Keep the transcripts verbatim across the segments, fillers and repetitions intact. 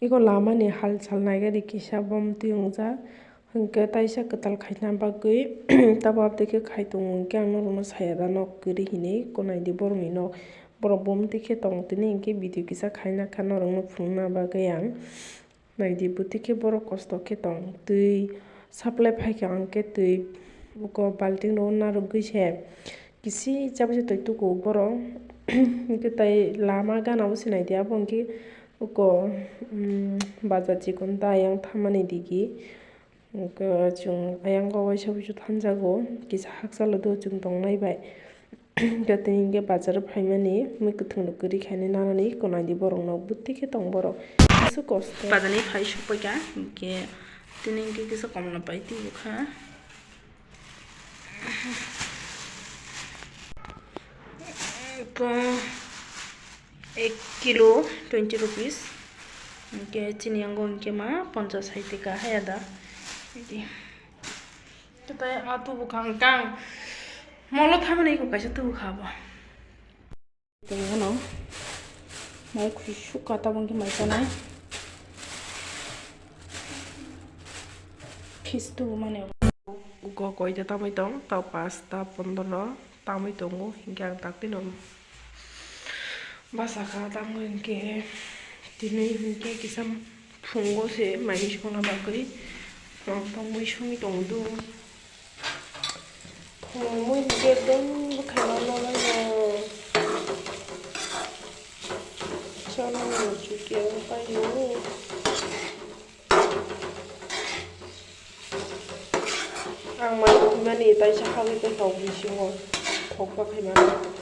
Iko lama ni hal sal naigari kisa bom twi wngjak, hwnkhe taisa kwtal khaina bagwi tabuk aboni khe khai tongo, hwnkhe ang norokno saya da nok kwrwi hinwi, ko naidi borokni nok, borok bom twi khe tong tini, hwnkhe video kisa khaina kha norokno phunukna bagwi ang. Naidi, bwtwi khe borok kosto khe tong. Twi supply phai kha, ang khe twi uko balting rok narwgwi se kisi chabwi se twi tuku borok. Hwnkhe tai lama gana o se naidi, abo hwnkhe uko, um, bajar chikon ta ayang thamani digi. Hwnkhe chwng ayang o waisa waisa thanjago, kisa hakchalo do chwng tongnai bai. Hwnkhe tini hwnkhe bazar o phaimani mui kwthwng rok kwrwi khainai nanani, ko naidi borok no bwtwi khe tong borok. Kisa kosto. Bazar ni phai sokpai kha, hwnkhe tini hwnkhe kisa komla pai twi bwkha. Ko ek kilo twenty rupees. Hwnkhe chini yango hwnkhe ma ponchas hai teka hai ada. Idi. Tei a tubu kha ang kang. Molo thamani iko kaisa tubu kha bo. Tei ano. Mai khwi suk ka tabang khe mai sanai. Khis tubu mani. Go koi ta tamai tong, tao pasta pondro tamai tongo. Hingke ang tak tino. Basa kha tamo hingke tini hingke kisa phungo se mai songna bagwi. Ang tong mui songwi tong do. Phung mui hingke ekdom bwkhaima nanglaino. Chana ni chuki ang paio. Ang mai khumani taisa hagwi tongkha bisingo. Khokma khaimani.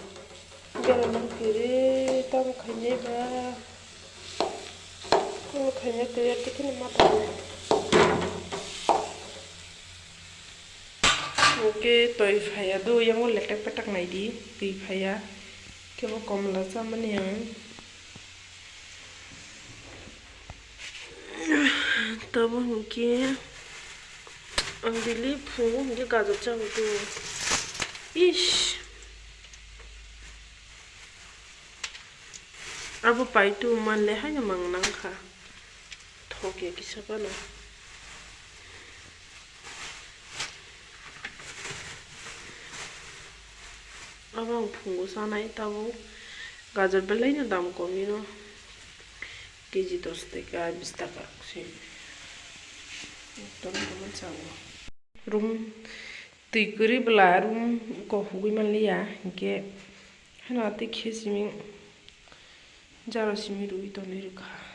Bera mang kiri tamo khainai ba. Tamo khainai kiri tikhini ma tongo. Oke, toi phaiya do, yango lektek petak naidi, twi phaiya. Kebo komla chamani ang. Tabo hwnkhe ang daily phungo hwnkhe gajor chawi do. Ish. Abo paitu manle haino mang nangkha. Thokya kisa phano. Abo ang phungo chanai tabuk. Gajor belaino dam kom bino. Keji dos taka, bis taka se. Ekdom tongmani chao. Room twi kwrwi bwla room kok hugui manliya, hinkhe haino atwi khe simi jaro simi rwui tonwi rwkha.